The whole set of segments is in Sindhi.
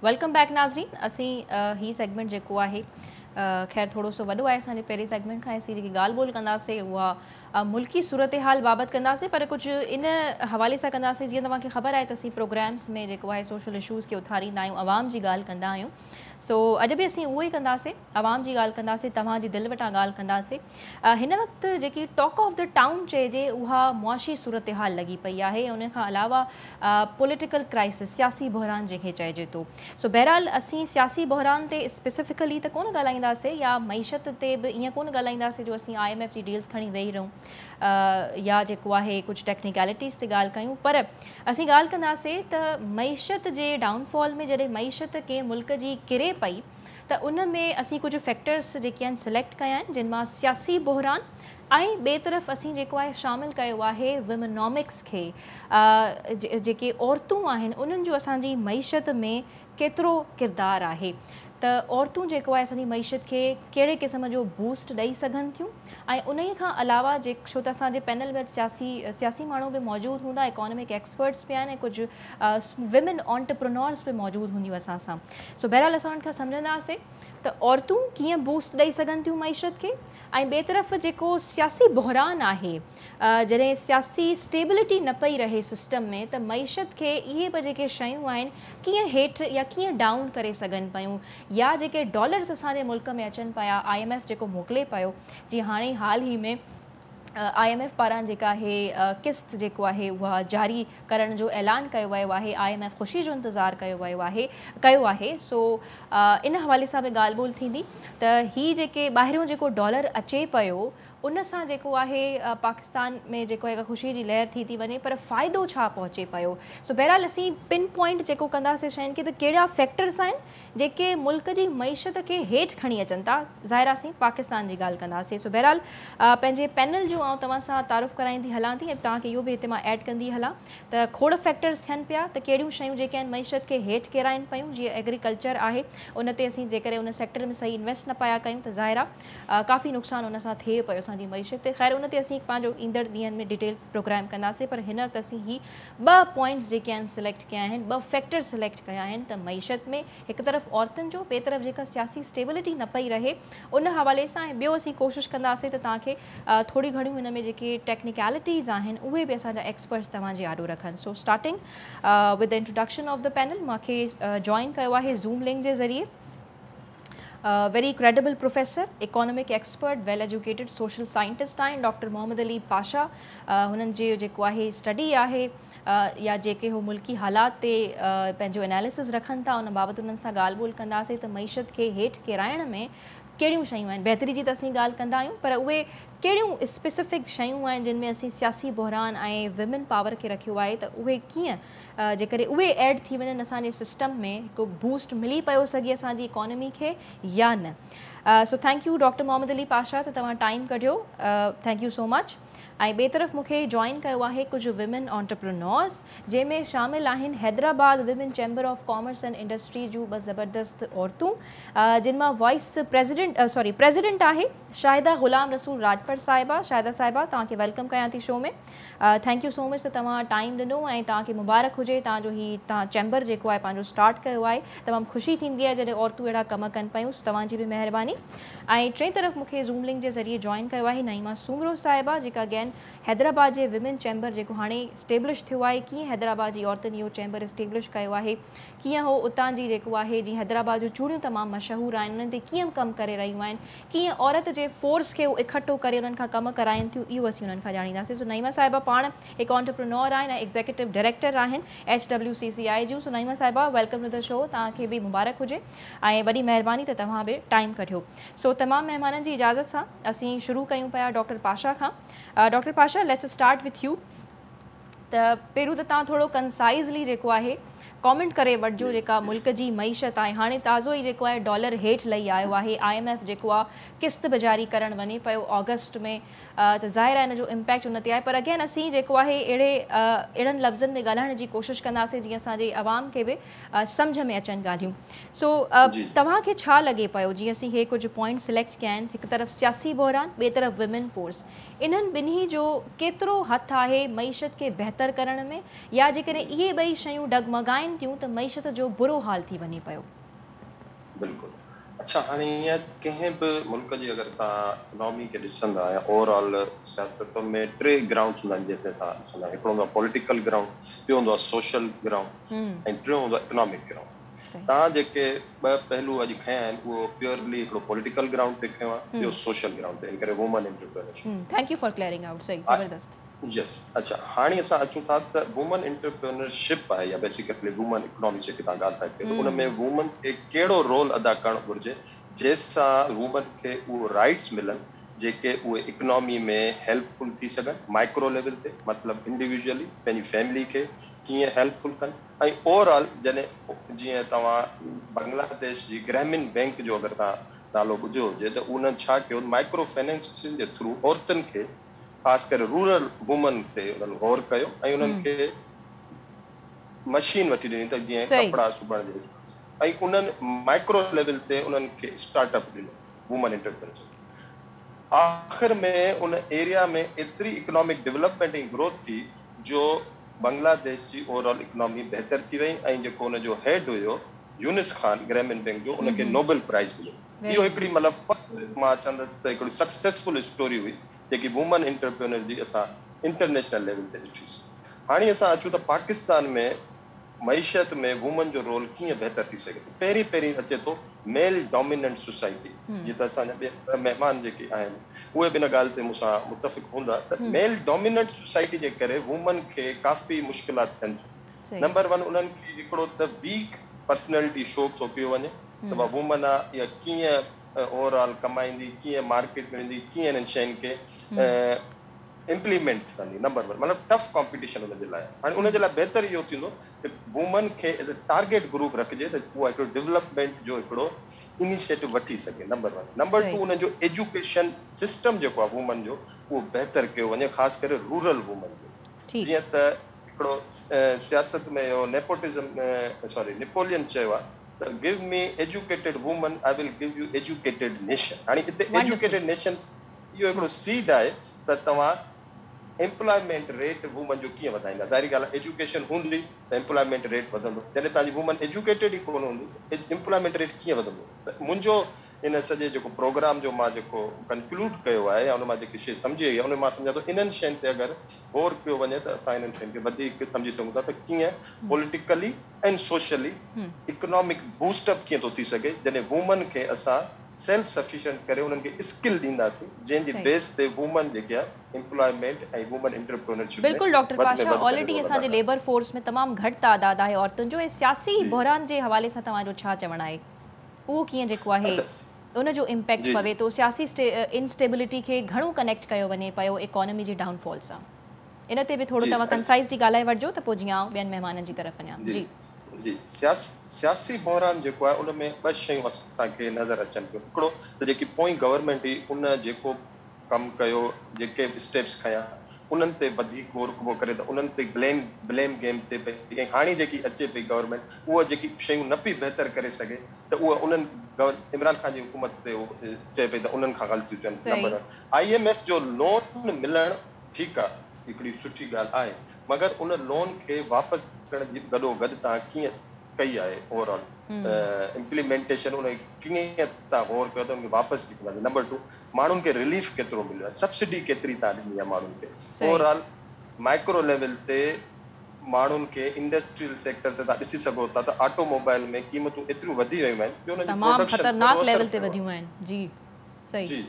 Welcome back ناظرين. اسين هي سيگمينٽ جيڪو آهي، خير ٿورو سو وڏو آهي اسان جي پهرين سيگمينٽ کان. اسين جيڪي ڳالهه ٻولهه ڪنداسين، اها ملڪي صورتحال بابت ڪنداسين، پر ڪجهه ان حوالي سان ڪنداسين. جيئن توهان کي خبر آهي ته اسين پروگرامس ۾ جيڪو آهي سوشل اشوز کي اٿاريندا آهيون، عوام جي ڳالهه ڪندا آهيون. سو اڄ به اسين اهو ئي ڪنداسين، عوام جي ڳالهه ڪنداسين، توهان جي دل وٽان ڳالهه ڪنداسين. هن وقت جيڪي ٽاڪ آف the town چئجي، اها معاشي صورتحال لڳي پئي آهي. ان کان علاوه پوليٽيڪل ڪرائسس، سياسي بحران جنهن کي چئجي ٿو. سو بهرحال اسين سياسي بحران تي اسپيسفڪلي ته ڪونه ڳالهائينداسين يا معيشت تي به ائين ڪونه ڳالهائينداسين جو اسين I M F جي ڊيلز کڻي ويهي رهون يا جيڪو آهي ڪجهه ٽيڪنيڪلٽيز تي ڳالهه ڪيون، پر اسين ڳالهه ڪنداسين ته معيشت جي ڊائون فال ۾، جڏهن معيشت ڪنهن ملڪ جي ڪري پئي، ته ان ۾ اسين ڪجهه فيڪٽرس جيڪي آهن سليڪٽ ڪيا آهن، جن مان سياسي بحران ۽ ٻئي طرف اسين جيڪو آهي شامل ڪيو آهي ومنامڪس کي، جيڪي عورتون آهن انهن جو اسان جي معيشت ۾ ڪيترو ڪردار آهي، ته عورتون جيڪو آهي اسان جي معيشت کي ڪهڙي قسم جو بوسٽ ڏئي سگهن ٿيون. ۽ انهي کان علاوه جي ڇو ته اسان جي پينل ۾ سياسي سياسي ماڻهو به موجود هوندا، اڪانومڪ ايڪسپرٽس به آهن ۽ ڪجهه ويمن آنٽرپرينورس به موجود هونديون اسان سان. سو بهرحال اسان انهن کان سمجهنداسين ته عورتون ڪيئن بوسٽ ڏئي سگهن ٿيون معيشت کي، ۽ ٻئي طرف جيڪو سياسي بحران آهي، جڏهن سياسي اسٽيبلٽي نه پئي رهي سسٽم ۾ ته معيشت کي اهي به جيڪي شيون آهن ڪيئن هيٺ يا ڪيئن ڊائون ڪري سگهن پيون، يا جيڪي ڊالرز اسان جي ملڪ ۾ اچن پيا، I M F جيڪو موڪلي پيو. جيئن هاڻي حال ئي ۾ I M F پاران جيڪا آهي قسط جيڪو آهي اها جاري ڪرڻ جو اعلان ڪيو ويو آهي، I M F خوشي جو انتظار ڪيو ويو آهي ڪيو آهي. سو ان حوالي سان به ڳالهه ٻولهه ٿيندي ته هي جيڪي ٻاهريون جيڪو ڊالر اچي پيو، ان سان جيڪو آهي پاڪستان ۾ جيڪو آهي خوشي جي لهر ٿي ٿي وڃي، پر فائدو ڇا پهچي پيو؟ سو بهرحال اسين پن پوائنٽ جيڪو ڪنداسين شين کي ته ڪهڙا فيڪٽرس آهن جيڪي ملڪ جي معيشت کي هيٺ کڻي اچن ٿا. ظاهر اسين پاڪستان جي ڳالهه ڪنداسين. سو بهرحال پنهنجي پينل جو آئون توهان سان تعارف ڪرائيندي هلان ٿي ۽ توهان کي اهو به هتي مان ايڊ ڪندي هلان ته کوڙ فيڪٽرز ٿين پيا ته ڪهڙيون شيون جيڪي آهن معيشت کي هيٺ ڪيرائن پيون. جيئن ايگريڪلچر آهي، ان تي اسين جيڪڏهن ان سيڪٽر ۾ صحيح انويسٽ نه پيا ڪيون ته ظاهر آهي ڪافي نقصان ان سان ٿئي پيو اسان جي معيشت تي. خير، ان تي اسين پنهنجو ايندڙ ڏينهن ۾ ڊيٽيل پروگرام ڪنداسين، پر هن وقت اسين هي ٻه پوائنٽس جيڪي آهن سليڪٽ ڪيا آهن، ٻه فيڪٽر سليڪٽ ڪيا آهن ته معيشت ۾ هڪ طرف عورتن جو، ٻئي طرف جيڪا سياسي اسٽيبلٽي نه پئي رهي ان حوالي سان. ۽ ٻيو اسين ڪوشش ڪنداسين ته توهان کي ٿوري گهڻيون هن ۾ جيڪي ٽيڪنيڪلٽيز آهن، اهي به اسان جا ايڪسپرٽس توهان جي آڏو رکن. So starting with the introduction of the panel, مان کي جوائن ڪيو آهي زوم لنڪ جي ذريعي very credible professor, economic expert, well educated social scientist آهن ڊاڪٽر محمد علي پاشا. هنن جي جيڪو آهي اسٽڊي آهي يا جيڪي هو ملڪي حالات تي پنهنجو اناليسس رکن ٿا، ان بابت انهن سان ڳالهه ٻولهه ڪنداسين ته معيشت کي هيٺ ڪيرائڻ ۾ ڪهڙيون شيون آهن. بهتري جي ته اسين ڳالهه ڪندا آهيون، پر اهي ڪهڙيون اسپيسفڪ شيون آهن جن ۾ اسين سياسي بحران ۽ ويمن پاور کي رکيو آهي، ته اهي ڪيئن جيڪڏهن اهي ايڊ ٿي وڃن اسان جي سسٽم ۾ هڪ بوسٽ ملي پيو سگهي اسان جي اڪانومي کي يا نه. So thank you doctor Muhammad Ali Pasha ته توهان ٽائيم ڪڍيو، thank you so much. ۽ ٻئي طرف مون کي جوائن ڪيو آهي ڪجهه ويمن آنٽرپرينورز، جنهن ۾ شامل آهن Hyderabad women chamber of commerce and industry جون ٻه زبردست عورتون، جن مان وائيس پريزيڊنٽ، سوري، پريزيڊنٽ آهي شاهده غلام رسول راڄپر صاحبه. شاهده صاحبه، توهان کي welcome ڪيان ٿي show ۾. Thank you so much ته توهان ٽائيم ڏنو ۽ توهان کي مبارڪ هجي، توهان جو هي توهان چيمبر جيڪو آهي پنهنجو اسٽارٽ ڪيو آهي. تمام خوشي ٿيندي آهي جڏهن عورتون اهڙا ڪم ڪن پيون، سو توهان جي به مهرباني. ۽ ٽئين طرف مون کي زوم لنڪ جي ذريعي جوائن ڪيو آهي نعيمه سومرو صاحبه، جيڪا اگين حيدرآباد جي ويمن چيمبر جيڪو هاڻي اسٽيبلش ٿيو آهي، ڪيئن حيدرآباد جي عورتن اهو چيمبر اسٽيبلش ڪيو آهي، ڪيئن هو اتان جي جيڪو آهي، جيئن حيدرآباد جون چوڙيون تمام مشهور آهن، انهن تي ڪيئن ڪم ڪري رهيون آهن، ڪيئن عورت جي فورس کي هو اڪٺو ڪري انهن کان ڪم ڪرائين ٿيون، اهو اسين انهن کان ڄاڻينداسين. سو نعيمه صاحبه پاڻ هڪ آنٽرپرينور آهن ۽ ايگزيڪيوٽو ڊائريڪٽر آهن H W C C I جون. سو نعيمه صاحبه، welcome to the show, توهان کي به مبارڪ هجي ۽ وڏي مهرباني ته توهان به ٽائيم ڪڍيو. سو تمام مهمانن جي اجازت سان اسين شروع ڪيون پيا ڊاڪٽر پاشا کان. Doctor Pasha, let's start with you. ته پهريون ته توهان ٿورو ڪنسائزلي جيڪو آهي ڪامينٽ ڪري وٺجو، جيڪا ملڪ جي معيشت آهي، هاڻي تازو ئي جيڪو آهي ڊالر هيٺ لهي آيو آهي، I M F جيڪو آهي قسط به جاري ڪرڻ وڃي پيو آگسٽ ۾، ته ظاهر آهي ان جو امپيڪٽ ان تي آهي. پر اگين اسين جيڪو آهي اهڙي اهڙن لفظن ۾ ڳالهائڻ جي ڪوشش ڪنداسين جيئن اسان جي عوام کي به سمجهه ۾ اچن ڳالهيون. سو توهان کي ڇا لڳي پيو، جيئن اسين هي ڪجهه پوائنٽ سليڪٽ ڪيا آهن، هڪ طرف سياسي بحران، ٻئي طرف ويمن فورس، انهن ٻنهي جو ڪيترو هٿ آهي معيشت کي بهتر ڪرڻ ۾، يا جيڪڏهن اهي ٻئي شيون ڊگمگائن ڪمائن ٿيون ته معيشت جو برو حال ٿي وڃي پيو. بلڪل اڇا هاڻي ائين ڪنهن به ملڪ جي اگر توهان اڪنامي کي ڏسندا يا اوور آل سياست ۾ ٽي گرائونڊس هوندا آهن جنهن تي اسان ڏسندا آهيون هڪڙو هوندو آهي پوليٽيڪل گرائونڊ، ٻيو هوندو آهي سوشل گرائونڊ ۽ ٽيون هوندو آهي اڪنامڪ گرائونڊ. توهان جيڪي ٻه پهلو اڄ کنيا آهن اهو پيورلي هڪڙو پوليٽيڪل گرائونڊ تي کنيو آهي ٻيو سوشل گرائونڊ تي ان ڪري women entrepreneurship. Thank you for clearing out صحيح زبردست. يس اڇا هاڻي اسان اچون ٿا ته وومن انٽرپرينرشپ آهي يا بيسيڪلي وومن اڪنامي جيڪي توهان ڳالهه پيا ڪيو ته ان ۾ وومن کي ڪهڙو رول ادا ڪرڻ گهرجي جنهن سان وومن کي اهو رائٽس ملن جيڪي اهي اڪنامي ۾ هيلپ فل ٿي سگهن مائڪرو ليول تي مطلب انڊيويجولي پنهنجي فيملي کي ڪيئن هيلپ فل ڪن ۽ اوور آل جڏهن جيئن توهان بنگلاديش جي گرامين بينڪ جو اگر توهان نالو ٻڌيو هجي ته انهن ڇا ڪيو مائڪرو فنانسنگ جي ٿرو عورتن کي خاص ڪري رورل وومن تي انهن غور ڪيو ۽ انهن کي مشين وٺي ڏني ته جيئن ڪپڙا سبڻ جي حساب سان ۽ انهن مائڪرو ليول تي انهن کي اسٽارٽ اپ ڏنو وومن انٽرپرينرشپ آخر ۾ ان ايريا ۾ ايتري اڪنامڪ ڊولپمينٽ ۽ گروٿ ٿي جو بنگلاديش جي اوور آل اڪنامي بهتر ٿي وئي ۽ جيڪو ان جو هيڊ هيو يونس خان گرامين بينڪ جو ان کي نوبل پرائز مليو. اهو هڪڙي مطلب فرسٽ مان چوندس ته هڪڙي سڪسيسفل اسٽوري هئي جيڪي وومن انٽرپرينر جي اسان انٽرنيشنل ليول تي ڏٺيسين. هاڻي اسان اچون ته پاڪستان ۾ معيشت ۾ وومن جو رول ڪيئن بهتر ٿي سگهي ٿو. پهرين پهرين اچي ٿو ميل ڊوميننٽ سوسائٽي جيئن ته اسان جا ٻيا مهمان جيڪي آهن اهي به ان ڳالهه تي مون سان متفق هوندا ته ميل ڊوميننٽ سوسائٽي جي ڪري وومن کي ڪافي مشڪلات ٿين ٿيون. نمبر ون انهن کي هڪڙو ته ويڪ پرسنلٽي شو ٿو ڪيو وڃي ته اها وومن آ اها ڪيئن اوور آل ڪمائيندي ڪيئن مارڪيٽ ۾ ويندي ڪيئن انهن شين کي امپليمينٽ ڪندي نمبر ون مطلب ٽف ڪامپيٽيشن ان جي لاء هاڻي ان جي لاء بهتر اهو ٿيندو ته وومن کي ايز اي ٽارگيٽ گروپ رکجي ته اها هڪڙو ڊولپمينٽ جو هڪڙو انيشيٽو وٺي سگهي نمبر ون نمبر ٽو ان جو ايجوڪيشن سسٽم جيڪو آ وومن جو اهو بهتر ڪيو وڃي خاص ڪري رورل وومن جو جيئن ته هڪڙو سياست ۾ اهو نيپوٽزم سوري نيپولين چيو آهي ته give me educated women I will give you educated nation هاڻي هتي ايجوڪيٽيڊ نيشن اهو هڪڙو سيڊ آهي ته توهان ايمپلائمينٽ ريٽ وومن جو ڪيئن وڌائيندا ظاهري ڳالهه آهي ايجوڪيشن هوندي ته ايمپلائمينٽ ريٽ وڌندو جڏهن توهان جي وومن ايجوڪيٽيڊ ئي ڪونه هوندي ته ايمپلائمينٽ ريٽ ڪيئن وڌندو ته منهنجو ان سڄي جيڪو پروگرام جو مان جيڪو ڪنڪلوڊ ڪيو آهي يا ان مان جيڪي شيء سمجهي آئي آهي ان مان سمجهان ٿو انهن شين تي اگر غور ڪيو وڃي ته اسان انهن شين کي وڌيڪ سمجهي سگهون ٿا ته ڪيئن politically ۽ socially economic boost up ڪيئن ٿو ٿي سگهي جڏهن وومن کي اسان سيلف سفيشنٽ ڪري انهن کي اسڪل ڏينداسين جنهن جي بيس تي وومن جيڪي آهي ايمپلائمينٽ ۽ وومن انٽرپرينرشپ ۾ بلڪل ڊاڪٽر وڌ ۾ پاشا وڌ پنهنجو آلريڊي رول اسان ادا جي ڪن. ليبر فورس ۾ تمام گهٽ تعداد آهي عورتن جو ۽ سياسي بحران جي حوالي سان توهان جو ڇا چوڻ آهي؟ اهو ڪيئن جيڪو آهي ان جو امپيڪٽ پوي ٿو، سياسي انسٽيبلٽي کي گهڻو ڪنيڪٽ ڪيو وڃي پيو ايڪانومي جي ڊائون فال سان، ان تي به ٿورو توهان ڪنسائزلي ڳالهائي وٺجو ته پوء جيئن آئون ٻين مهمانن جي طرف وڃان. جي. جي سياسي بحران جيڪو آهي ان ۾ ٻه شيون اسان کي نظر اچن پيون، هڪڙو ته جيڪي پوئين گورنمينٽ هئي ان جيڪو ڪم ڪيو، جيڪي به اسٽيپس کنيا انهن تي وڌيڪ غور ڪبو ڪري ته انهن تي بليم بليم گيم ٿئي پئي ۽ هاڻي جيڪي اچي پئي گورنمينٽ اها جيڪي شيون نه پئي بهتر ڪري سگهي ته اها انهن عمران خان جي حڪومت تي چئي پئي ته انهن کان غلطيون ٿيون number one I M F جو لون ملڻ ٺيڪ آ هڪڙي سٺي ڳالهه آهي مگر ان لون کي واپس ڪرڻ جي به گڏو گڏ توهان ڪيئن ڪئي آهي اوور آل امپليمينٽيشن ان کي ڪيئن توهان غور ڪيو ته ان کي واپس ڪيئن ڪنداسين نمبر ٽو ماڻهن کي رليف ڪيترو مليو آهي سبسڊي ڪيتري توهان ڏني آهي ماڻهن کي اوور آل مائڪرو ليول تي ماڻهن کي انڊسٽريل سيڪٽر تي توهان ڏسي سگهو ٿا ته آٽو موبائل ۾ قيمتون ايتريون وڌي ويون آهن جو انهن جي تمام پروڊڪشن تي خطرناڪ وڏو اثر ليول تي پيو آهي وڌيون آهن جي صحيح. جي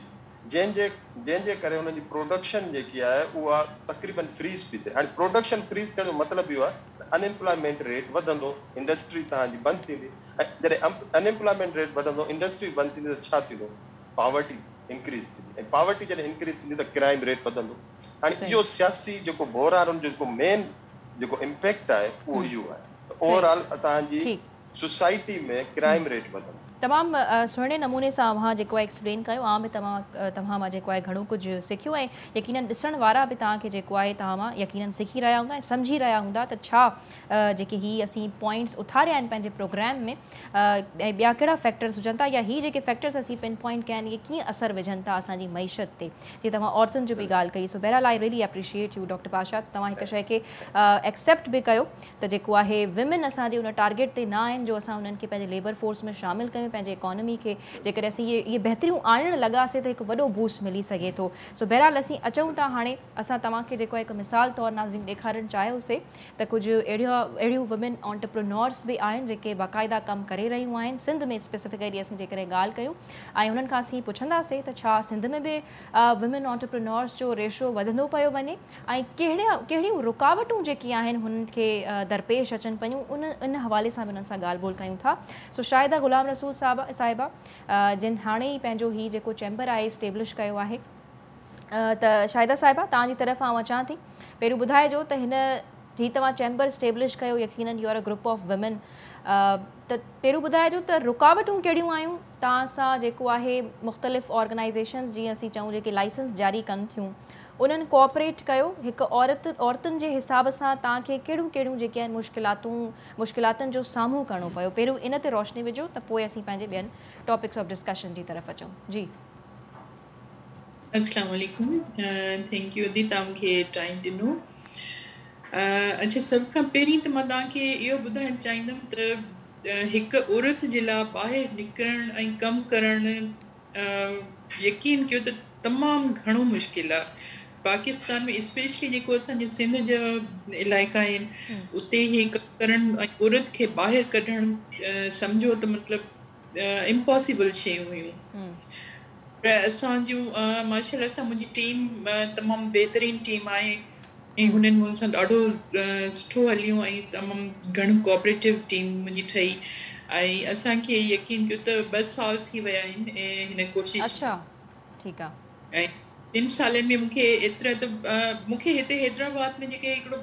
جنهن جي جنهن جي ڪري انهن جي پروڊڪشن جيڪي آهي اها تقريبن فريز پئي ٿئي هاڻي پروڊڪشن فريز ٿيڻ جو مطلب اهو آهي ته ان ايمپلائمينٽ ريٽ وڌندو انڊسٽري توهان جي بند ٿيندي ۽ جڏهن ان ايمپلائمينٽ ريٽ وڌندو انڊسٽري بند ٿيندي ته ڇا ٿيندو پاورٽي انڪريز ٿيندي ۽ پاورٽي جڏهن انڪريز ٿيندي ته ڪرائيم ريٽ وڌندو هاڻي اهو سياسي جيڪو بحران ان جو جيڪو مين جيڪو امپيڪٽ آهي اهو اهو آهي ته اوور آل توهان جي سوسائٽي ۾ ڪرائيم ريٽ وڌندو. تمام سهڻي نموني سان اوهان جيڪو آهي ايڪسپلين ڪيو. آئون به توهان توهان مان جيڪو آهي گهڻو ڪجهه سکيو ۽ يقينن ڏسڻ وارا به توهان کي جيڪو آهي توهان مان يقينن سکي رهيا هوندا ۽ سمجهي رهيا هوندا ته ڇا جيڪي هي اسين پوائنٽس اٿاريا آهن پنهنجي پروگرام ۾ ۽ ٻيا ڪهڙا فيڪٽرس هجن ٿا يا هي جيڪي فيڪٽرس اسين پن پوائنٽ ڪيا آهن اهي ڪيئن اثر وجهن ٿا اسان جي معيشت تي. جيئن توهان عورتن جو به ڳالهه ڪئي، سو بهرحال I really appreciate you doctor Pasha, توهان هڪ شيء کي ايڪسيپٽ به ڪيو ته جيڪو آهي ويمن اسان جي ان ٽارگيٽ تي نه آهن جو اسان انهن کي پنهنجي ليبر فورس ۾ شامل ڪيون، پنهنجي اڪانومي کي جيڪڏهن اسين اهي بهتريون آڻڻ لڳاسين ته هڪ وڏو بوسٽ ملي سگهي ٿو. سو بهرحال اسين اچون ٿا هاڻي اسان توهان کي جيڪو آهي هڪ مثال طور ناظرين ڏيکارڻ چاهيوسي ته ڪجهه اهڙيون اهڙيون وومين آنٽرپرينورس به آهن جيڪي باقاعده ڪم ڪري رهيون آهن سنڌ ۾ اسپيسفڪلي اسين جيڪڏهن ڳالهه ڪيون ۽ انهن کان اسين پڇنداسين ته ڇا سنڌ ۾ به وومين آنٽرپرينورس جو ريشو وڌندو پيو وڃي ۽ ڪهڙيا ڪهڙيون رڪاوٽون جيڪي آهن هنن کي درپيش اچن پيون ان ان حوالي سان به انهن سان ڳالهه ٻولهه ڪيون ٿا. سو شاهده غلام رسول صاحب صاحبه جن هاڻي ئي پنهنجو هي جيڪو چيمبر آهي اسٽيبلش ڪيو آهي ته شاهده صاحبه توهان جي طرف آئون اچان ٿي. پهريون ٻڌائجو ته هن هي توهان چيمبر اسٽيبلش ڪيو يقينن you are a group of women ته پهريون ٻڌائجو ته رڪاوٽون ڪهڙيون آيون توهان سان جيڪو آهي مختلف آرگنائيزيشنز جيئن اسين چئون جيڪي لائسنس جاري ڪن ٿيون انهن ڪوآپريٽ ڪيو هڪ عورت عورتن جي حساب سان توهان کي ڪهڙيون ڪهڙيون جيڪي آهن مشڪلاتون مشڪلاتن جو سامهون ڪرڻو پيو پهريون ان تي روشني وجهو ته پوء اسين پنهنجي ٻين ٽاپڪس آف ڊسڪشن جي طرف اچون جي. السلام عليڪم thank you ادي توهان مون کي ٽائيم ڏنو. اڇا سڀ کان پهرين ته مان توهان کي اهو ٻڌائڻ چاهيندم ته هڪ عورت جي لاء ٻاهر نڪرڻ ۽ ڪم ڪرڻ يقين ڪيو ته تمام گهڻو مشڪل آهي پاڪستان ۾ اسپيشلي جيڪو اسان جي سنڌ جا علائقا آهن اتي هي ڪم ڪرڻ ۽ عورت کي ٻاهر ڪڍڻ سمجهو ته مطلب امپاسيبل شيون هيون پر اسان جون ماشاء الله سان منهنجي ٽيم تمام بهترين ٽيم آهي ۽ هنن مون سان ڏاڍو سٺو هليون ۽ تمام گهڻو ڪوآپريٽو ٽيم منهنجي ٺهي ۽ اسان کي يقين ڪيو ته ٻه سال ٿي ويا آهن هن ڪوشش اڇا ٺيڪ آ. ۽ ٻن سالن ۾ مون کي ايترا ته مون کي هتي حيدرآباد ۾ جيڪي هڪڙو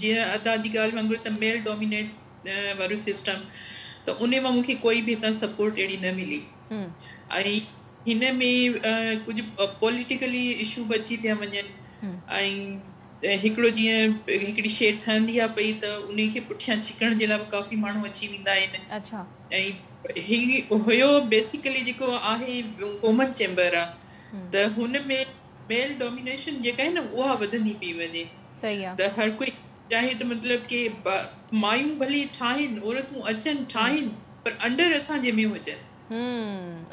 جيئن ادا جي ڳالهه وانگر ته ميل ڊومينيٽ وارو سسٽم ته ان مان مون کي ڪوئي به هتان سپورٽ اهڙي نه ملي ۽ هن ۾ ڪجهه پوليٽيڪلي اشو به اچي پيا وڃن ۽ هڪڙو جيئن هڪڙي شيء ٺهندي آ پئي ته ان کي پٺيان ڇڪڻ جي لاء به ڪافي ماڻهو اچي ويندا آهن. ۽ هي هيو بيسيڪلي جيڪو آهي وومن چيمبر آ ته هن ۾ ميل ڊومينيشن جيڪا آهي نه اها وڌندي پئي وڃي ته هر ڪوئي چاهي ته مطلب ڪي مايون ڀلي ٺاهن عورتون اچن ٺاهن پر انڊر اسان جي ۾ هجن.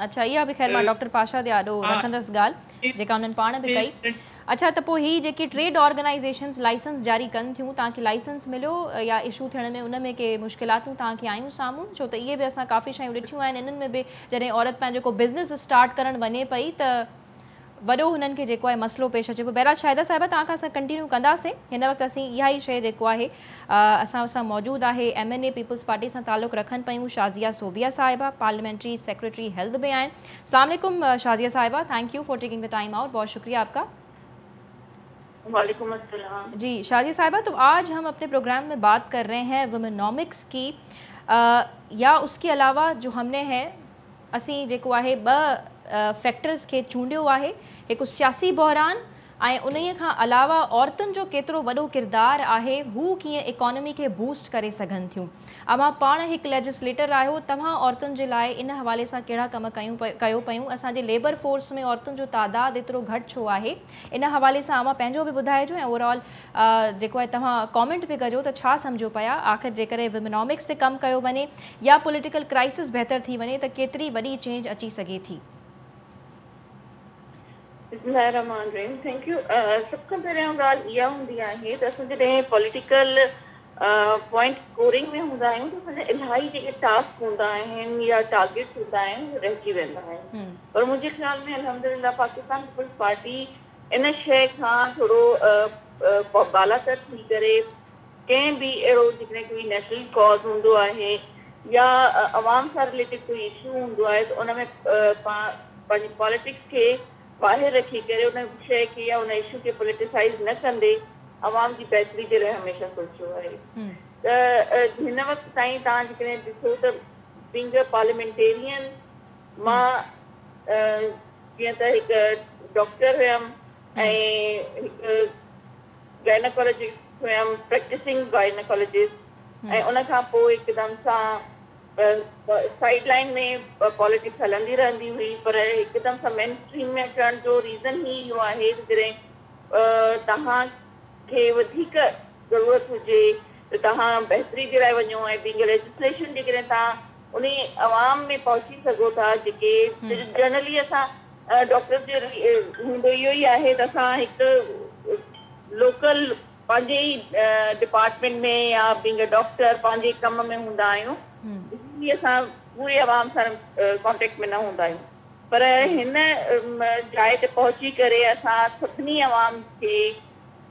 اڇا اها به خير مان ڊاڪٽر پاشا جي آڏو رکندس ڳالهه جيڪا انهن پاڻ به ڪئي. اڇا ته پوء هي جيڪي ٽريڊ آرگنائيزيشنز لائسنس جاري ڪن ٿيون توهان کي لائسنس مليو يا اشو ٿيڻ ۾ ان ۾ ڪي مشڪلاتون توهان کي آيون سامهون ڇو ته اهي به اسان ڪافي شيون ڏٺيون آهن انهن ۾ به جڏهن عورت پنهنجو ڪو بزنس اسٽارٽ ڪرڻ وڃي پئي ته وڏو هنن کي جيڪو آهي مسئلو پيش اچي پيو. بهرحال شاهده صاحبه توهان کان اسان ڪنٽينيو ڪنداسين. هن وقت اسين اها ئي شيء جيڪو آهي اسان سان موجود آهي M N A peoples party سان تعلق رکن پيون شازيه ثوبيه صاحبه پارليامينٽري سيڪريٽري هيلٿ به آهن. السلام عليڪم شازيه صاحبه thank you for taking the time out بهت شڪريه آپ کا. وعليڪم السلام. جي شازيه صاحبه تو آج هم اپني پروگرام ۾ بات ڪر رهي هين وومينومڪس ڪي يا اس ڪي علاوه جو هم ني هي اسين جيڪو آهي ٻه فيڪٽرز کي چونڊيو آهي، هڪ سياسي بحران ۽ انهيء کان علاوه عورتن جو ڪيترو وڏو ڪردار آهي، هو ڪيئن اڪانومي کي بوسٽ ڪري سگهن ٿيون. اوهان پاڻ هڪ ليجسليٽر آهيو، توهان عورتن جي لاء ان حوالي سان ڪهڙا ڪم ڪيون ڪيو پيون، اسان جي ليبر فورس ۾ عورتن جو تعداد ايترو گهٽ ڇو آهي، ان حوالي سان اوهان پنهنجو به ٻڌائجو ۽ اوور آل جيڪو آهي توهان ڪامينٽ به ڪجو ته ڇا سمجهو پيا، آخر جيڪڏهن وومينامڪس تي ڪم ڪيو وڃي يا پوليٽيڪل ڪرائسس بهتر ٿي وڃي ته ڪيتري وڏي چينج اچي سگهي ٿي. بسم الله الرحمٰن الرحيم thank you سڀ کان پهريان ڳالهه اها هوندي آهي ته اسان جڏهن پوليٽيڪل پوائنٽ اسڪورنگ ۾ هوندا آهيون ته اسان جا الاهي جيڪي ٽاسڪ هوندا آهن يا ٽارگيٽس هوندا آهن اهي رهجي ويندا آهن پر منهنجي خيال ۾ الحمدلله پاڪستان پيپلز پارٽي ان شيء کان ٿورو بالاتر ٿي ڪري ڪنهن به اهڙو جيڪڏهن ڪوئي نيشنل ڪاز هوندو آهي يا عوام سان رليٽيڊ ڪوئي اشو هوندو آهي ته ان ۾ پاڻ پنهنجي پاليٽڪس کي ٻاهر رکي ڪري ان شيء کي يا ان اشو کي پوليٽيسائيز نه ڪندي عوام جي بهتري جي لاء هميشه سوچيو آهي ته هن وقت تائين توهان جيڪڏهن ڏسو ته بينگ ا پارليامينٽيرين مان جيئن ته هڪ ڊاڪٽر هيم ۽ هڪ گائناڪالاجسٽ هيم، پريڪٽسنگ گائناڪالاجسٽ، ۽ ان کان پوءِ هڪدم سان سائيڊ لائن ۾ پاليٽڪس هلندي رهندي هئي، پر هڪدم سان مين اسٽريم ۾ اچڻ جو ريزن ئي اهو آهي ته جڏهن توهان کي وڌيڪ ضرورت هجي ته توهان بهتري جي لاءِ وڃو ۽ بينگ ليجسليشن جيڪڏهن توهان ان عوام ۾ پهچي سگهو ٿا، جيڪي جنرلي اسان ڊاڪٽر جو هوندو اهو ئي آهي ته اسان هڪ لوڪل پنهنجي ئي ڊپارٽمينٽ ۾ يا بينگ ا ڊاڪٽر پنهنجي ڪم ۾ هوندا آهيون، اسان پوري عوام سان ڪانٽيڪٽ ۾ نه هوندا آهيون، پر هن جاءِ تي پهچي ڪري اسان سڀني عوام کي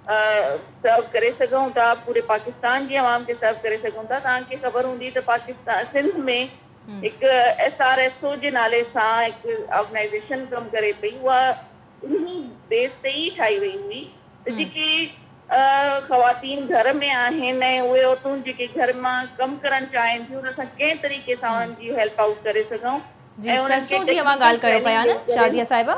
سرو ڪري سگهون ٿا، پوري پاڪستان جي عوام کي سرو ڪري سگهون ٿا. توهان کي خبر هوندي ته پاڪستان سنڌ ۾ هڪ ايس آر ايس او جي نالي سان هڪ آرگنائيزيشن ڪم ڪري پئي، اها انهي بيس تي ئي ٺاهي وئي هئي ته جيڪي خواتين گهر ۾ آهن ۽ اهي عورتون جيڪي گهر مان ڪم ڪرڻ چاهين ٿيون، اسان ڪنهن طريقي سان انهن جي هيلپ آئوٽ ڪري سگهون. جي، سرسو جي اوهان ڳالهه ڪيو پيا نه شازيه صاحبه؟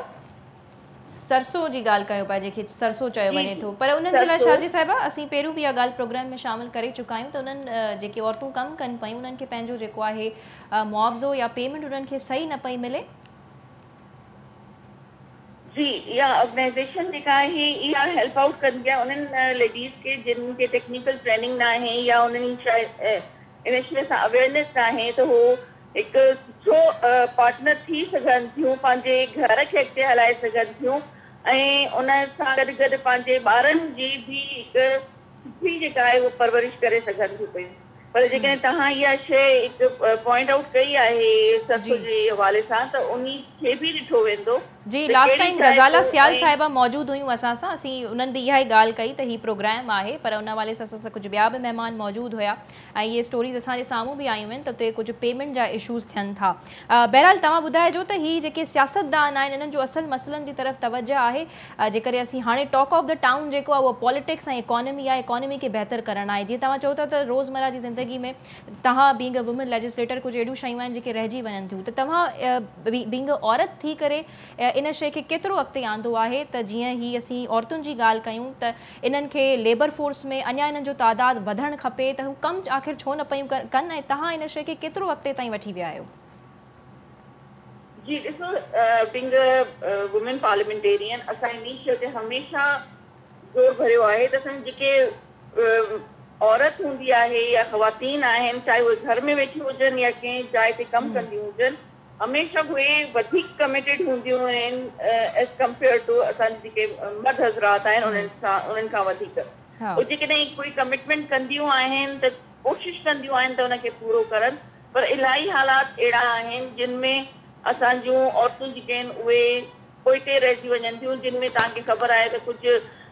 سرسو جي ڳالهه ڪيو پيا، جنهن کي سرسو چيو وڃي ٿو، پر انهن جي لاءِ شازيه صاحبه اسين پهريون به اها ڳالهه پروگرام ۾ شامل ڪري چڪا آهيون ته انهن جيڪي عورتون ڪم ڪن پيون انهن کي پنهنجو جيڪو آهي معاوضو يا پيمينٽ انهن کي صحيح نه پئي ملي. جي، اها آرگنائيزيشن جيڪا آهي اها هيلپ آئوٽ ڪندي آهي انهن ليڊيز کي جن کي ٽيڪنيڪل ٽريننگ نه آهي يا انهن شايد ان شيءِ سان اويئرنيس نه آهي ته هو هڪ سٺو پارٽنر ٿي سگهن ٿيون، پنهنجي گهر کي اڳتي هلائي سگهن ٿيون ۽ ان سان گڏ گڏ پنهنجي ٻارن جي به هڪ سٺي جيڪا آهي اها پرورش ڪري سگهن ٿيون پيون. پر جيڪڏهن توهان اها شيءِ هڪ پوائنٽ آئوٽ ڪئي آهي سرسو جي حوالي سان ته ان کي به ڏٺو ويندو. جي، لاسٽ ٽائيم غزاله سيال صاحبه موجود هيون اسان سان، اسين انهن به اها ئي ڳالهه ڪئي ته هي پروگرام آهي، پر ان حوالي سان اسان سان ڪجهه ٻيا به مهمان موجود هيا ۽ اهي اسٽوريز اسان جي سامهون به آيون آهن ته اتي ڪجهه پيمينٽ جا اشوز ٿين ٿا. بهرحال توهان ٻڌائجو ته هي جيڪي سياستدان آهن انهن جو اصل مسئلن جي طرف توجه آهي؟ جيڪڏهن اسين هاڻي ٽاڪ آف the town جيڪو آهي اهو پاليٽڪس ۽ اڪانومي آهي، اڪانومي کي بهتر ڪرڻ آهي. جيئن توهان چئو ٿا ته روزمره جي زندگي ۾ توهان بينگ ا وومين ليجسليٽر ڪجهه اهڙيون شيون آهن جيڪي رهجي وڃن ٿيون، ته توهان بينگ ا عورت ٿي ڪري ان شيء کي ڪيترو اڳتي آندو آهي ته جيئن هي اسين عورتن جي ڳالهه ڪيون ته انهن کي ليبر فورس ۾ اڃا انهن جو تعداد وڌڻ کپي ته هو ڪم آخر ڇو نه پيون ڪن ۽ توهان ان شيء کي ڪيترو اڳتي تائين وٺي ويا آهيو؟ جي، ڏسو، بينگ وومين پارليامينٽيرين اسان انهي شيء تي هميشه زور ڀريو آهي ته اسان جيڪي عورت هوندي آهي يا خواتين آهن، چاهي اهي گهر ۾ ويٺيون هجن يا ڪنهن جاء تي ڪم ڪنديون هجن، هميشه اهي وڌيڪ ڪميٽيڊ هونديون آهن ايز ڪمپيئر ٽو اسان جي جيڪي مرد حضرات آهن انهن سان، انهن کان وڌيڪ. اهي جيڪڏهن ڪوئي ڪمٽمينٽ ڪنديون آهن ته ڪوشش ڪنديون آهن ته ان کي پورو ڪرن، پر الاهي حالات اهڙا آهن جن ۾ اسان جون عورتون جيڪي آهن اهي پوئتي رهجي وڃن ٿيون، جن ۾ توهان کي خبر آهي ته ڪجهه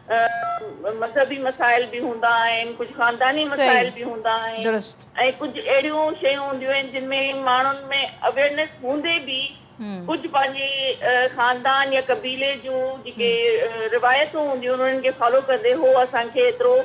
مذهبي مسائل به هوندا آهن، ڪجهه خانداني مسائل به هوندا آهن ۽ ڪجهه اهڙيون شيون هونديون آهن جن ۾ ماڻهن ۾ اويئرنيس هوندي به ڪجهه پنهنجي خاندان يا قبيلي جون جيڪي روايتون هونديون آهن انهن کي فالو ڪندي هو اسان کي ايترو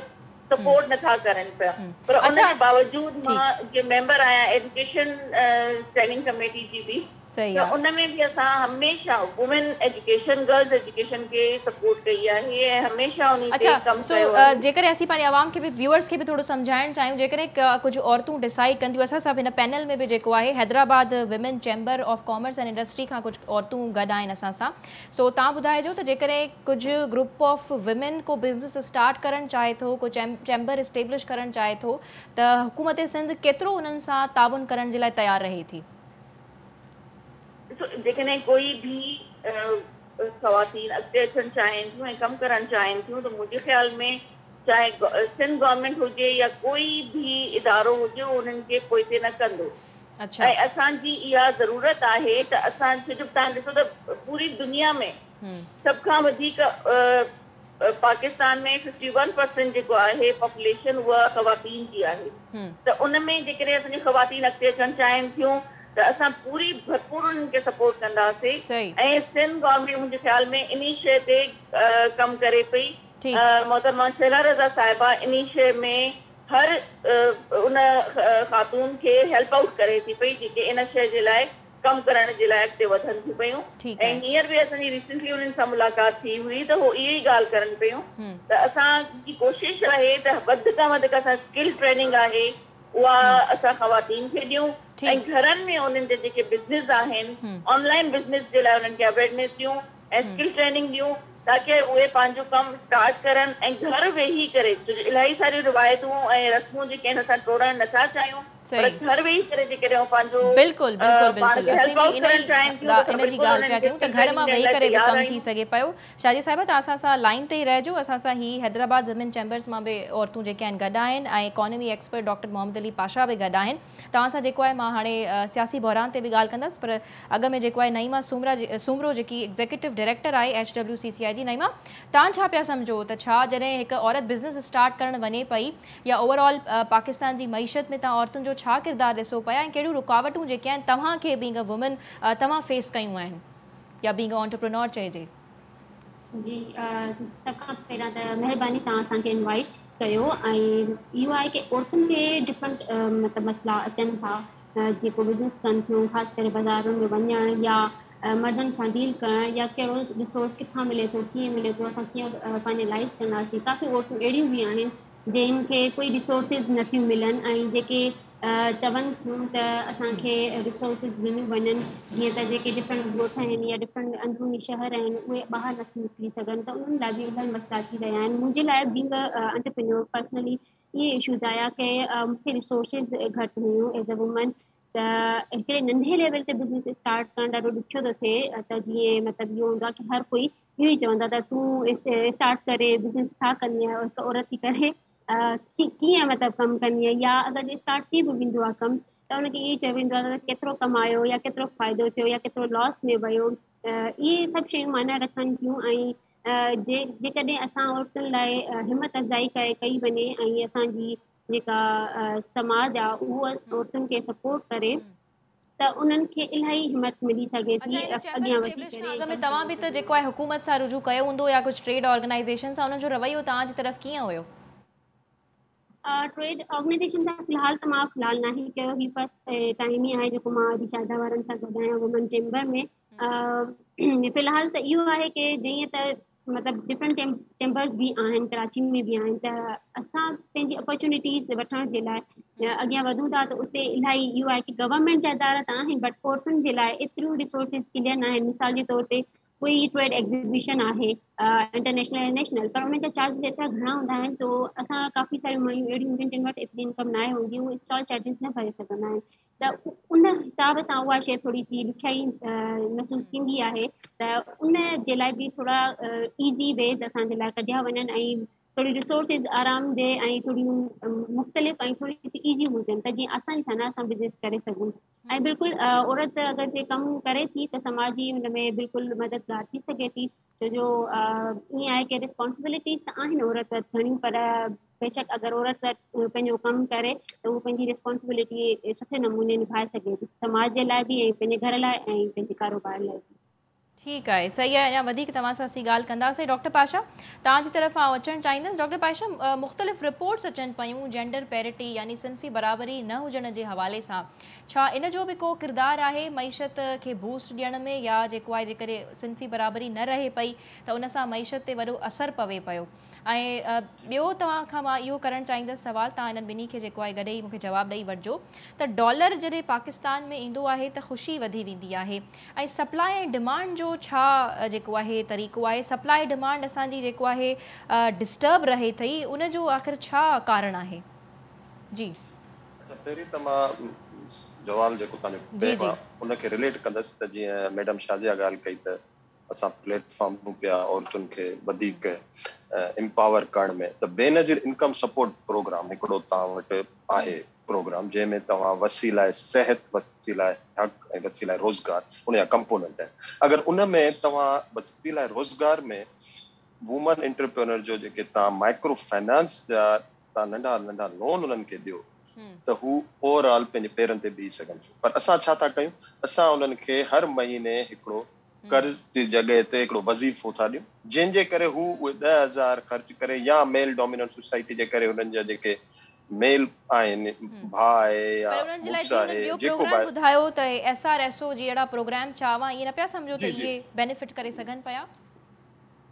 سپورٽ نٿا ڪرن پيا، پر ان جي باوجود مان جي ميمبر آهيان ايجوڪيشن اسٽينڊنگ ڪميٽي جي به، ته ان ۾ به اسان هميشه وومين ايجوڪيشن، گرلز ايجوڪيشن کي سپورٽ ڪئي آهي ۽ هميشه انهي تي ڪم ڪيو آهي. جيڪڏهن اسين پنهنجي عوام کي به، ويوئرس کي به ٿورو سمجهائڻ چاهيون، جيڪڏهن ڪجهه عورتون ڊسائيڊ ڪنديون، اسان سان هن پينل ۾ به جيڪو آهي Hyderabad women chamber of commerce and industry کان ڪجهه عورتون گڏ آهن اسان سان، سو توهان ٻڌائجو ته جيڪڏهن ڪجهه گروپ آف وومين ڪو بزنس اسٽارٽ ڪرڻ چاهي ٿو، ڪو چيمبر اسٽيبلش ڪرڻ چاهي ٿو ته حڪومت سنڌ ڪيترو انهن سان تعاون ڪرڻ جي لاء تيار رهي ٿي؟ ڏسو، جيڪڏهن ڪوئي به خواتين اڳتي اچڻ چاهين ٿيون ۽ ڪم ڪرڻ چاهين ٿيون ته منهنجي خيال ۾ چاهي سنڌ گورنمينٽ هجي يا ڪوئي به ادارو هجي، اهو انهن کي پوئتي نه ڪندو. ۽ اسان جي اها ضرورت آهي ته اسان، ڇو جو توهان ڏسو ته پوري دنيا ۾ سڀ کان وڌيڪ پاڪستان ۾ 51% جيڪو آهي پاپوليشن اها خواتين جي آهي، ته ان ۾ جيڪڏهن اسان جون خواتين اڳتي اچڻ چاهين ٿيون ته اسان پوري ڀرپور انهن کي سپورٽ ڪنداسين ۽ سنڌ گورنمينٽ منهنجي خيال ۾ انهي شيء تي ڪم ڪري پئي. محترمه شهلا رضا صاحبه انهي شيء ۾ هر ان خاتون کي هيلپ آئوٽ ڪري ٿي پئي جيڪي ان شيء جي لاء ڪم ڪرڻ جي لاء اڳتي وڌن ٿيون پيون ۽ هينئر به اسان جي ريسنٽلي انهن سان ملاقات ٿي هئي ته هو اهو ئي ڳالهه ڪرن پيون ته اسان جي ڪوشش آهي ته وڌ کان وڌ اسان اسڪل ٽريننگ آهي اها اسان خواتين کي ڏيون ۽ گهرن ۾ انهن جا جيڪي بزنس آهن آن لائن بزنس جي لاء انهن کي اويرنيس ڏيون ۽ اسڪل ٽريننگ ڏيون تاڪه اهي پنهنجو ڪم اسٽارٽ ڪرن ۽ گهر ويهي ڪري ڇو جو الاهي ساريون روايتون ۽ رسمون جيڪي آهن اسان ٽوڙڻ نٿا چاهيون پر گهر ويهي ڪري جيڪڏهن هو پنهنجو بلڪل بلڪل پاڻ بلڪل کي اسين هيلپ به آئوٽ ان ڪرڻ ئي چاهين ٿيون ته اسان ان جي بلڪل ڳالهه پيا انهن کي ڪيون ته اسڪل گهر مان ٽريننگ ڏيڻ ويهي لاء ڪري به تيار ڪم ٿي آهيون. سگهي پيو. شازيه صاحبه توهان اسان سان لائين تي ئي رهجو اسان سان هي حيدرآباد ومين چيمبرز مان به عورتون جيڪي آهن گڏ آهن ۽ economy expert doctor Muhammad Ali Pasha به گڏ آهن توهان سان جيڪو آهي مان هاڻي سياسي بحران تي به ڳالهه ڪندس پر اڳ ۾ جيڪو آهي نعيمه سومرا سومرو جيڪي ايگزيڪيوٽو ڊائريڪٽر آهي H W C C I جي نعيمه توهان ڇا پيا سمجهو ته ڇا جڏهن هڪ عورت بزنس اسٽارٽ ڪرڻ وڃي پئي يا اوور آل پاڪستان جي معيشت ۾ توهان عورتن جو ڇا ڪردار ڏسو پيا ۽ ڪهڙيون رڪاوٽون جيڪي آهن توهان کي بينگ ا وومن توهان فيس ڪيون آهن يا بينگ ا انٽرپرينور چئجي. جي سڀ کان پهريان ته مهرباني توهان اسان کي انوائيٽ ڪيو ۽ اهو آهي ڪي عورتن کي ڊفرنٽ مطلب مسئلا اچن ٿا جيڪو بزنس ڪن ٿيون خاص ڪري بازارن ۾ وڃڻ يا مردن سان ڊيل ڪرڻ يا ڪهڙو ريسورس ڪٿان ملي ٿو ڪيئن ملي ٿو اسان ڪيئن فائنلائز ڪنداسين ڪافي عورتون اهڙيون به آهن جن کي ڪوئي ريسورسز نٿيون ملن ۽ جيڪي چون ٿيون ته اسان کي ريسورسز ڏنيون وڃن جيئن ته جيڪي ڊفرنٽ ڳوٺ آهن يا ڊفرنٽ اندروني شهر آهن اهي ٻاهر نٿا نڪري سگهن ته انهن لاء به الاهي مسئلا اچي رهيا آهن منهنجي لاء بينگ انٽرپرينيور پرسنلي اهي اشوز آيا ڪي مون کي ريسورسز گهٽ هيون ايز ا وومن ته هڪڙي ننڍي ليول تي بزنس اسٽارٽ ڪرڻ ڏاڍو ڏکيو ٿو ٿئي ته جيئن مطلب اهو هوندو آهي ڪي هر ڪوئي اهو ئي چوندو آهي ته تون اسٽارٽ ڪري بزنس ڇا ڪندي آهي هڪ عورت ٿي ڪري ڪيئن مطلب ڪم ڪندي آهي يا اگر اسٽارٽ ٿي به ويندو آهي ڪم ته ان کي اهو چيو ويندو آهي ته ڪيترو ڪمايو يا ڪيترو فائدو ٿيو يا ڪيترو لاس ۾ ويو اهي سڀ شيون معنيٰ رکن ٿيون ۽ جيڪڏهن اسان عورتن لاء همت افزائي ڪئي وڃي ۽ اسان جي جيڪا سماج آهي اهو عورتن کي سپورٽ ڪري ته انهن کي الاهي همت ملي سگهي ٿي اڇا هن چيمبر اڳيان وڌي اسٽيبلش ڪري کان اڳ ۽ ۾ ڪم توهان ڪري به ته سگهن. جيڪو آهي حڪومت سان رجوع ڪيو هوندو يا ڪجهه ٽريڊ آرگنائيزيشن سان انهن جو رويو توهان جي طرف ڪيئن هيو؟ ٽريڊ آرگنائيزيشن سان في الحال ته مان في الحال ناهي ڪيو هي فرسٽ ٽائيم ئي آهي جيڪو مان اڄ شاهده وارن سان گڏ آهيان وومن چيمبر ۾ في الحال ته اهو آهي ڪي جيئن ته مطلب ڊفرنٽ چيمبرز به آهن ڪراچي ۾ به آهن ته اسان پنهنجي اپرچونيٽيز وٺڻ جي لاء اڳيان وڌون ٿا ته اتي الاهي اهو آهي ڪي گورنمينٽ جا ادارا ته آهن بٽ عورتن جي لاء ايتريون ريسورسز ڪليئر نه آهن مثال جي طور تي ڪوئي ٽريڊ ايگزيبيشن آهي انٽرنيشنل يا نيشنل پر ان جا چارجز ايترا گهڻا هوندا آهن تو اسان ڪافي ساريون مايون اهڙيون هونديون آهن جن وٽ ايتري انڪم ناهي هوندي اهي اسٽال چارجز نه ڀري سگهندا آهن ته ان حساب سان اها شيء ٿوري سي ڏکيائي محسوس ٿيندي آهي ته ان جي لاء به ٿورا ايزي ويز اسان جي لاء ڪڍيا وڃن ۽ ٿوري ريسورسز آرام ده ۽ ٿوريون مختلف ۽ ٿوري سي ايزي هجن ته جيئن آساني سان اسان بزنس ڪري سگهون ۽ بلڪل عورت اگر جي ڪم ڪري ٿي ته سماجي هن ۾ بلڪل مددگار ٿي سگهي ٿي ڇو جو ائين آهي ڪي ريسپانسبلٽيز ته آهن عورت وٽ گهڻيون پر بيشڪ اگر عورت پنهنجو ڪم ڪري ته هو پنهنجي ريسپانسبلٽي سٺي نموني نڀائي سگهي ٿي سماج جي لاء به ۽ پنهنجي گهر لاء ۽ پنهنجي ڪاروبار لاء به. ٺيڪ آهي صحيح آهي اڃا وڌيڪ توهان سان اسين ڳالهه ڪنداسين ڊاڪٽر پاشا توهان جي طرف آئون اچڻ چاهيندس ڊاڪٽر پاشا مختلف رپورٽس اچن پيون جينڊر پيرٽي يعني صنفي برابري نه هجڻ جي حوالي سان ڇا ان جو به ڪو ڪردار آهي معيشت کي بوسٽ ڏيڻ ۾ يا جيڪو آهي جيڪڏهن صنفي برابري نه رهي پئي ته ان سان معيشت تي وڏو اثر پوي پيو ۽ ٻيو توهان کان مان اهو ڪرڻ چاهيندس سوال توهان انهن ٻنهي کي جيڪو آهي گڏي ئي مون کي جواب ڏئي وٺجو ته ڊالر جڏهن پاڪستان ۾ ايندو آهي ته خوشي وڌي ويندي آهي ۽ سپلاء ۽ ڊمانڊ جو ڇا جيڪو آهي طريقو آهي سپلاء ڊمانڊ اسان جي جيڪو آهي ڊسٽرب رهي ٿي ان جو آخر ڇا ڪارڻ آهي جي. اڇا پهرين ته مان جوال جيڪو توهان جو پيو آهي ان کي رليٽ ڪندس ته جيئن ميڊم شازيه ڳالهه ڪئي ته اسان پليٽ فارم ڏيون پيا عورتن کي وڌيڪ امپاور ڪرڻ ۾ ته بينظير انڪم سپورٽ پروگرام هڪڙو توهان وٽ آهي پروگرام جنهن ۾ توهان وسيله صحت، وسيله حق ۽ وسيله روزگار ان جا ڪمپوننٽ آهن اگر ان ۾ توهان وسيله روزگار ۾ وومن انٽرپرينر جو جيڪي توهان مائڪرو فنانس جا توهان ننڍا ننڍا لون انهن کي ڏيو ته هو اوور آل پنهنجي پيرن تي بيهي سگهن ٿيون پر اسان ڇا ٿا ڪيون اسان انهن کي هر مهيني هڪڙو قرض جي جڳهه تي هڪڙو وظيفو ٿا ڏيون جنهن جي ڪري هو اهي 10,000 خرچ ڪري يا ميل ڊوميننٽ سوسائٽي جي ڪري انهن جا جيڪي ميل آهن، ڀاء آهي يا پر انهن جي لاء مڙس جيئن انهن آهي ٻيو جيڪو به پروگرام آهي. ٻڌايو ته ايس آر ايس او جي اهڙا پروگرامز ڇا اوهان ائين نه پيا سمجهو ته جي جي اهي بينيفٽ ڪري سگهن پيا؟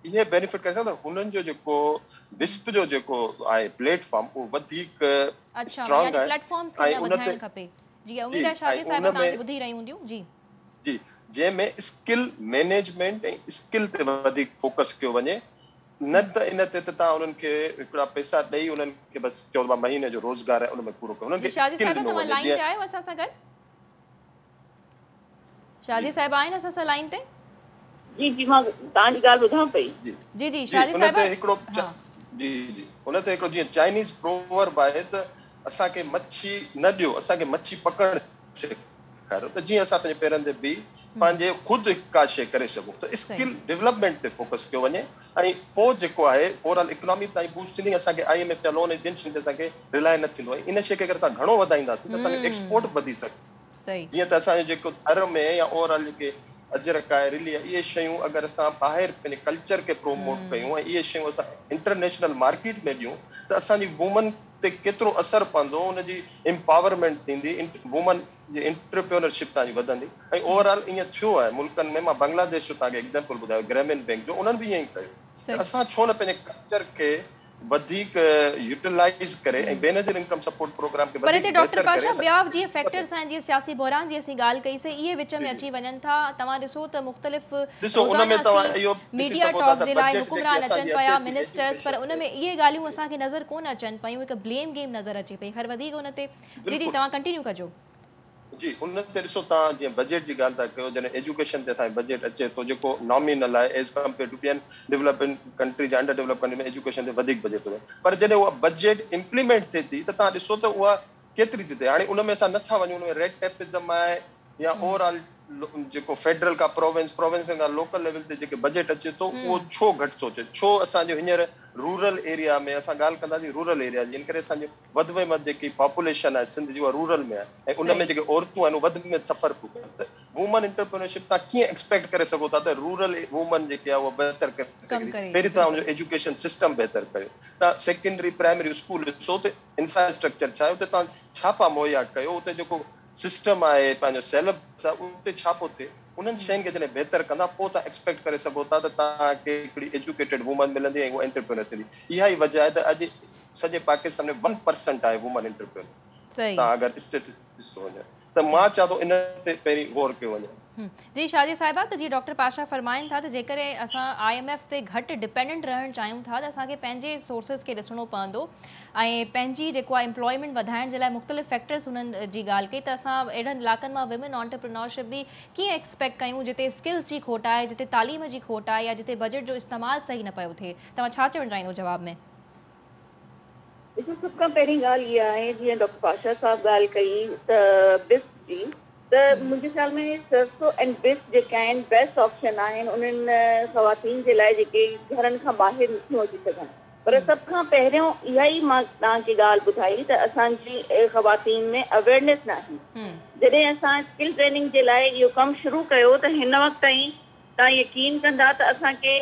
اهي بينيفٽ ڪري سگهن ٿا هنن جو جيڪو بسپ جو جيڪو آهي پليٽ فارم اهو وڌيڪ اڇا اسٽرانگ يعني آهي پليٽ فارمز کي ۽ اڃا ان تي وڌائڻ کپي. جي جي اميد آهي ۽ شازيه ان صاحبه ۾ توهان کي ٻڌي رهيون هونديون جي. جي جنهن ۾ اسڪل مينيجمينٽ ۽ اسڪل تي وڌيڪ فوڪس ڪيو وڃي نه ته ان تي ته توهان انهن کي هڪڙا پئسا ڏئي انهن کي بس چئو ته مهيني جو روزگار آهي ان ۾ پورو ڪيو انهن جي کي شازيه اسڪل صاحبه ڏنو توهان وڃي لائين تي جيئن آهيو اسان سان گڏ؟ جي شازيه صاحبه آهن اسان سان لائين تي؟ جي جي مان توهان جي ڳالهه ٻڌان پئي. جي جي جي جي شازيه ان صاحبه تي هڪڙو ها. جي جي ان تي هڪڙو جيئن چائنيز پروورب آهي ته اسان کي مڇي نه ڏيو اسان کي مڇي پڪڙڻ سيکاريو ته جيئن اسان پنهنجي پيرن تي بيهي پنهنجي خود هڪ ڪا شيء ڪري سگهون ته اسڪل ڊولپمينٽ تي فوڪس ڪيو وڃي ۽ پوء جيڪو آهي اوور آل اڪنامي تائين بوسٽ ٿيندي اسان کي I M F جا لون ۽ ٻين شين تي اسان کي رلائي نه ٿيندو ۽ ان شيء کي اگر اسان گهڻو وڌائينداسين ته اسان جو ايڪسپورٽ به وڌي سگهي جيئن ته اسان جو جيڪو ٿر ۾ يا اوور آل جيڪي اجرڪ آهي رلي آهي اهي شيون اگر اسان ٻاهر پنهنجي ڪلچر کي پروموٽ ڪيون ۽ اهي شيون اسان انٽرنيشنل مارڪيٽ ۾ ڏيون ته اسان جي وومن تي ڪيترو اثر پوندو ان جي امپاورمينٽ ٿيندي وومن جي انٽرپرينرشپ توهان جي وڌندي ۽ اوور آل ائين ٿيو آهي ملڪن ۾ مان بنگلاديش جو توهان کي ايگزامپل ٻڌايو گرامين بينڪ جو انهن به ائين ئي ڪيو ته اسان ڇو نه پنهنجي ڪلچر کي وڌيڪ يوٽيلائيز ڪري ۽ بينظير انڪم سپورٽ پروگرام کي پر هتي وڌيڪ ڊاڪٽر بهتر ڪري پاشا اسان ٻيا جيئن فيڪٽرز آهن جيئن سياسي بحران جي اسين ڳالهه ڪئي سي اهي وچ ۾ اچي وڃن ٿا توهان ڏسو ته مختلف ڏسو ان روزانه ۾ توهان اسين اهو ڏسي ميڊيا سگهو ٿا ٽاڪ ته جي لاء بجيٽ جيڪي حڪمران اسان اچن جي پيا اچي ٿي منسٽرز پر ايجوڪيشن ان تي ۾ اهي ڳالهيون اسان کي نظر ڪونه اچن پيون هڪ بليم گيم نظر اچي پئي خير وڌيڪ ان تي جي جي بلڪل توهان ڪنٽينيو ڪجو. جي ان تي ڏسو توهان جيئن بجيٽ جي ڳالهه ٿا ڪيو جڏهن ايجوڪيشن تي اسان جو بجيٽ اچي ٿو جيڪو نامينل آهي ايز ڪمپيئر ٽو ٻين ڊولپنگ ڪنٽريز يا انڊر ڊولپ ڪنٽري ۾ ايجوڪيشن تي وڌيڪ بجيٽ ٿو وڃي پر جڏهن اها بجيٽ امپليمينٽ ٿئي ٿي ته توهان ڏسو ته اها ڪيتري ٿي ٿئي هاڻي ان ۾ اسان نٿا وڃون ان ۾ ريڊ ٽيپزم آهي يا اوور آل جيڪو فيڊرل کان پروونس پروونس کان لوڪل ليول تي جيڪي بجيٽ اچي ٿو اهو ڇو گهٽ ٿو اچي ڇو اسان جو هينئر رورل ايريا ۾ اسان ڳالهه ڪنداسين رورل ايريا جي ان ڪري اسان جو وڌ ۾ وڌ جيڪي پاپوليشن آهي سنڌ جي اها رورل ۾ آهي ۽ ان ۾ جيڪي عورتون آهن اهي وڌ ۾ وڌ سفر پيون ڪن ته وومن انٽرپرينرشپ توهان ڪيئن ايڪسپيڪٽ ڪري سگهو ٿا ته رورل وومن جيڪي آهي اها بهتر ڪري سگهي ٿي پهرين توهان ان جو ايجوڪيشن سسٽم بهتر ڪيو توهان سيڪنڊري پرائمري اسڪول ڏسو اتي انفراسٽرڪچر ڇا آهي اتي توهان ڇا پيا مهيا ڪيو اتي جيڪو سسٽم آهي پنهنجو سيلبس آهي اتي ڇا پيو ٿئي انهن شين کي جڏهن بهتر ڪندا پوء توهان ايڪسپيڪٽ ڪري سگهو ٿا ته توهان کي هڪڙي ايجوڪيٽيڊ وومن ملندي ۽ اها انٽرپرينر ٿيندي اها ئي وجه آهي ته اڄ سڄي پاڪستان ۾ 1% آهي وومن انٽرپرينر توهان اگر اسٽيٽسٽڪس ڏسو وڃو ته مان چوان ٿو ان تي پهرين غور ڪيو وڃي. جي شازيه صاحبه ته جيئن ڊاڪٽر پاشا فرمائن ٿا ته جيڪڏهن اسان I M F تي گهٽ ڊپينڊنٽ رهڻ چاهيون ٿا ته اسان کي پنهنجي سورسز کي ڏسڻو پوندو ۽ پنهنجي جيڪو آهي امپلائمينٽ وڌائڻ جي لاء مختلف فيڪٽرز هنن جي ڳالهه ڪئي ته اسان اهڙن علائقن مان ويمن آنٽرپرينورشپ به ڪيئن ايڪسپيڪٽ ڪيون جتي اسڪلز جي کوٽ آهي جتي تعليم جي کوٽ آهي يا جتي بجيٽ جو استعمال صحيح نه پيو ٿئي توهان ڇا چوڻ چاهيندو جواب ۾؟ ڏسو سڀ کان پهرين ڳالهه اها آهي جيئن ڊاڪٽر پاشا صاحب ڳالهه ڪئي ته بسپ جي ته منهنجي خيال ۾ سرسو ۽ بسپ جيڪي آهن بيسٽ آپشن آهن انهن خواتين جي لاء جيڪي گهرن کان ٻاهر نٿيون اچي سگهن پر سڀ کان پهريون اها ئي مان توهان کي ڳالهه ٻڌائي ته اسان جي خواتين ۾ اويئرنيس ناهي جڏهن اسان اسڪل ٽريننگ جي لاء اهو ڪم شروع ڪيو ته هن وقت تائين توهان يقين ڪندا ته اسان کي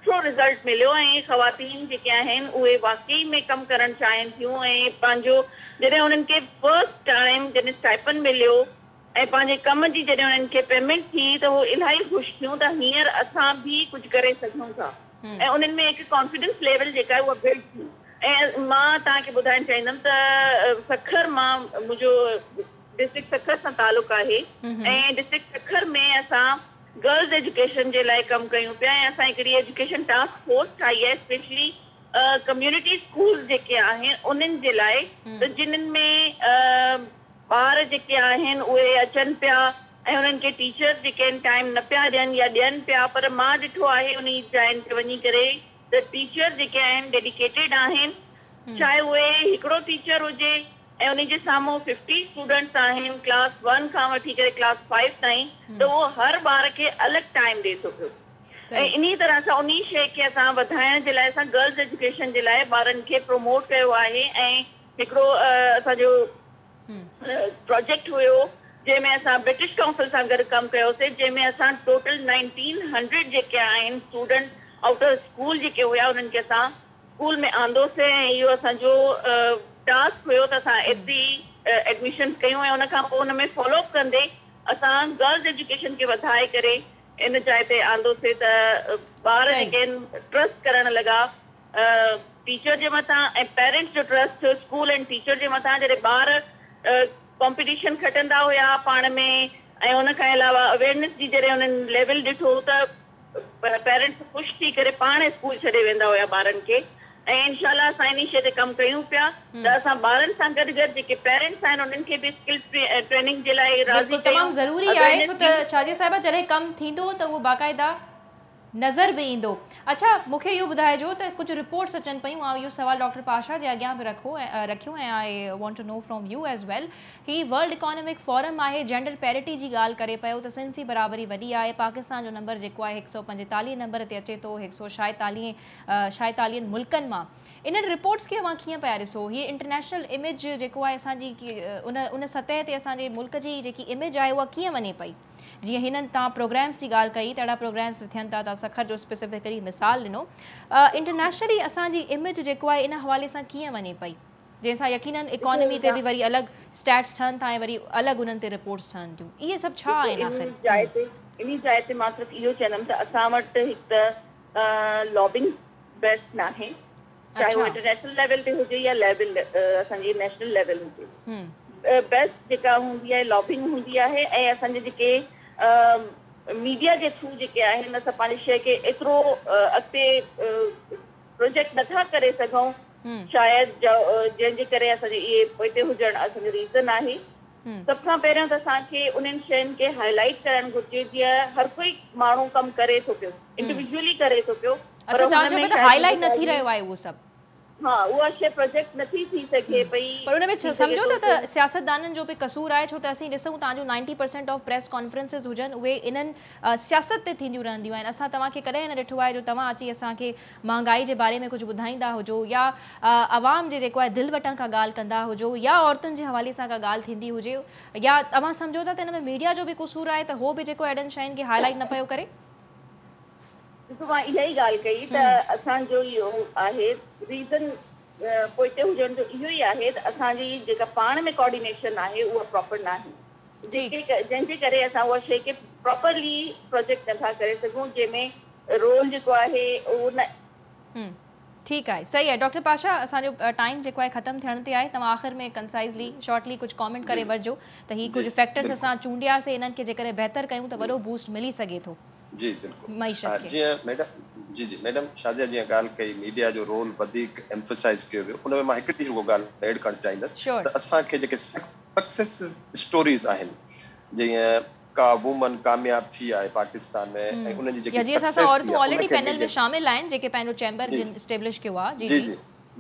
سٺو رزلٽ مليو ۽ خواتين جيڪي آهن اهي واقعي ۾ ڪم ڪرڻ چاهين ٿيون ۽ پنهنجو جڏهن انهن کي فرسٽ ٽائيم جڏهن اسٽائپن مليو ۽ پنهنجي ڪم جي جڏهن انهن کي پيمينٽ ٿي ته هو الاهي خوش ٿيون ته هينئر اسان به ڪجهه ڪري سگهون ٿا ۽ انهن ۾ هڪ ڪانفيڊنس ليول جيڪا آهي اها بلڊ ٿي ۽ مان توهان کي ٻڌائڻ چاهيندم ته سکر مان منهنجو ڊسٽرڪٽ سکر سان تعلق آهي ۽ ڊسٽرڪٽ سکر ۾ اسان گرلز ايجوڪيشن جي لاء ڪم ڪيون پيا ۽ اسان هڪڙي ايجوڪيشن ٽاسڪ فورس ٺاهي آهي اسپيشلي ڪميونٽي اسڪولز جيڪي آهن انهن جي لاء ته جنھن ۾ ٻار جيڪي آهن اهي اچن پيا ۽ انهن کي ٽيچرز جيڪي آهن ٽائيم نه پيا ڏين يا ڏين پيا پر مان ڏٺو آهي انهي جاين تي وڃي ڪري ته ٽيچر جيڪي آهن ڊيڊيڪيٽيڊ آهن چاهي اهي هڪڙو ٽيچر هجي ۽ انهي جي سامهون ففٽي اسٽوڊنٽس آهن ڪلاس ون کان وٺي ڪري ڪلاس فائيو تائين ته اهو هر ٻار کي الڳ ٽائيم ڏئي ٿو پيو ۽ انهي طرح سان انهي شيء کي اسان وڌائڻ جي لاء اسان گرلز ايجوڪيشن جي لاء ٻارن کي پروموٽ ڪيو آهي ۽ هڪڙو اسان جو پروجيڪٽ هيو جنهن ۾ اسان برٽش ڪائونسل سان گڏ ڪم ڪيوسي جنهن ۾ اسان ٽوٽل 1900 جيڪي آهن اسٽوڊنٽ آئوٽ آف اسڪول جيڪي هيا انهن کي اسان اسڪول ۾ آندوسي ۽ اهو اسان جو ٽاسڪ هيو ته اسان ايتري ايڊميشنز ڪيون ۽ ان کان پوء ان ۾ فالو اپ ڪندي اسان گرلز ايجوڪيشن کي وڌائي ڪري ان جاء تي آندوسي ته ٻار جيڪي آهن ٽرسٽ ڪرڻ لڳا ٽيچر جي مٿان ۽ پيرنٽس جو ٽرسٽ ٿيو اسڪول ۽ ٽيچر جي مٿان جڏهن ٻار ڪامپيٽيشن کٽندا هيا پاڻ ۾ ۽ ان کان علاوه اويئرنيس جي جڏهن انهن ليول ڏٺو ته پيرنٽس خوش ٿي ڪري پاڻ اسڪول ڇڏي ويندا هيا ٻارن کي ۽ انشاء الله اسان انهي شي تي ڪم ڪيون پيا ته اسان ٻارن سان گڏ گڏ جيڪي پيرنٽس آهن انهن کي به اسڪل ٽريننگ جي لاء راضي بلڪل تمام ڪيون ضروري آهي اويئرنيس ڇو ته ڏيون. شازيه صاحبه جڏهن ڪم ٿيندو ته اهو باقاعده نظر به ايندو. اڇا مون کي اهو ٻڌائجو ته ڪجهه رپورٽس اچن پيون آئون اهو سوال ڊاڪٽر پاشا جي اڳيان به رکو رکيو ۽ I want to know from you as well he world economic forum آهي جينڊر پيرٽي جي ڳالهه ڪري پيو ته صنفي برابري وڏي آهي پاڪستان جو نمبر جيڪو آهي هڪ سئو پنجيتاليهه نمبر تي اچي ٿو هڪ سئو ڇائيتاليهه ڇائيتاليهن ملڪن مان انهن رپورٽس کي اوهان ڪيئن پيا ڏسو هي انٽرنيشنل اميج جيڪو آهي اسان جي ان ان سطح تي اسان جي ملڪ جي جيڪي اميج آهي اها ڪيئن وڃي پئي جيئن هنن توهان پروگرامس جي ڳالهه ڪئي ته اهڙا پروگرامس به ٿين ٿا توهان سکر جو اسپيسفڪلي مثال ڏنو انٽرنيشنلي اسان جي اميج جيڪو آهي ان حوالي سان ڪيئن وڃي پئي جنهن سان يقينن اڪانومي تي به وري الڳ اسٽيٽس ٺهن ٿا ۽ وري الڳ انهن تي رپورٽس ٺهن ٿيون اهي سڀ ڇا ڏسو آهن آخر؟ انهي جاء تي انهي جاء تي مان صرف اهو چوندم ته اسان وٽ هڪ ته لابنگ بيسٽ ناهي چاهي اهو اڇا انٽرنيشنل ليول تي هجي يا ليول اسان جي نيشنل ليول هجي بيسٽ جيڪا هوندي آهي لابنگ هوندي آهي ۽ اسان جي جيڪي ميڊيا جي ٿرو جيڪي آهن اسان پنهنجي شيء کي ايترو اڳتي پروجيڪٽ نٿا ڪري سگهون شايد جنهن جي ڪري اسان جي اهي پوئتي هجڻ اسان جو ريزن آهي. سڀ کان پهريون ته اسان کي انهن شين کي هائي لائيٽ ڪرڻ گهرجي جيئن هر ڪوئي ماڻهو ڪم ڪري ٿو پيو انڊيويجولي ڪري ٿو پيو پر اڇا توهان هن چئو ۾ پيا ته شايد هائي لائيٽ نه ٿي جي رهيو آهي اهو سڀ. ها اها شيء پروجيڪٽ نٿي ٿي سگهي پئي پر ان ۾ ٿي سگهي سمجهو ٿو ٿا ته سياستدانن جو به قصور آهي ڇو ته اسين ڏسون تان جو ninety percent of press conferences هجن اهي انهن سياست تي ٿينديون رهنديون آهن اسان توهان کي ڪڏهن نه ڏٺو آهي جو توهان اچي اسان کي مهانگائي جي باري ۾ ڪجهه ٻڌائيندا هجو يا عوام جي جيڪو آهي دل وٽان ڪا ڳالهه ڪندا هجو يا عورتن جي حوالي سان ڪا ڳالهه ٿيندي هجي يا اوهان سمجهو ٿا ته ان ۾ ميڊيا جو به قصور آهي ته هو به جيڪو اهڙن شين کي هائي لائيٽ نه پيو ڪري. ڏسو مان اها ئي ڳالهه ڪئي ته اسان جو اهو آهي ريزن پوئتي هجڻ جو اهو ئي آهي ته اسان جي جيڪا پاڻ ۾ ڪوآرڊينيشن آهي اها پراپر ناهي جيڪي جنهن جي ڪري اسان اها شيء کي پراپرلي پروجيڪٽ نٿا ڪري سگهون جنهن ۾ رول جيڪو آهي اهو نه ٺيڪ آهي صحيح آهي ڊاڪٽر پاشا اسان جو ٽائيم جيڪو آهي ختم ٿيڻ تي آهي توهان آخر ۾ ڪنسائزلي شارٽلي ڪجهه ڪامينٽ ڪري وٺجو ته هي ڪجهه فيڪٽرز اسان چونڊياسي انهن کي جيڪڏهن بهتر ڪيون ته وڏو بوسٽ ملي سگهي ٿو جي بلڪل معيشت کي. جيئن ميڊم جي جي ميڊم شازيه جيئن ڳالهه ڪئي ميڊيا جو رول وڌيڪ ايمفسائز ڪيو ويو ان ۾ مان هڪڙي رڳو ڳالهه ايڊ ڪرڻ چاهيندس ته اسان کي جيڪي سڪسيس اسٽوريز آهن جيئن ڪا وومن ڪامياب ٿي آهي پاڪستان ۾ ۽ انهن جي يا جيڪي جيئن اسان سان سڪسيس ٿي عورتون آهي ان آلريڊي کي پينل ۾ ميڊيا شامل آهن جيڪي پنهنجو چيمبر جي جن اسٽيبلش ڪيو آهي جي جي جي جي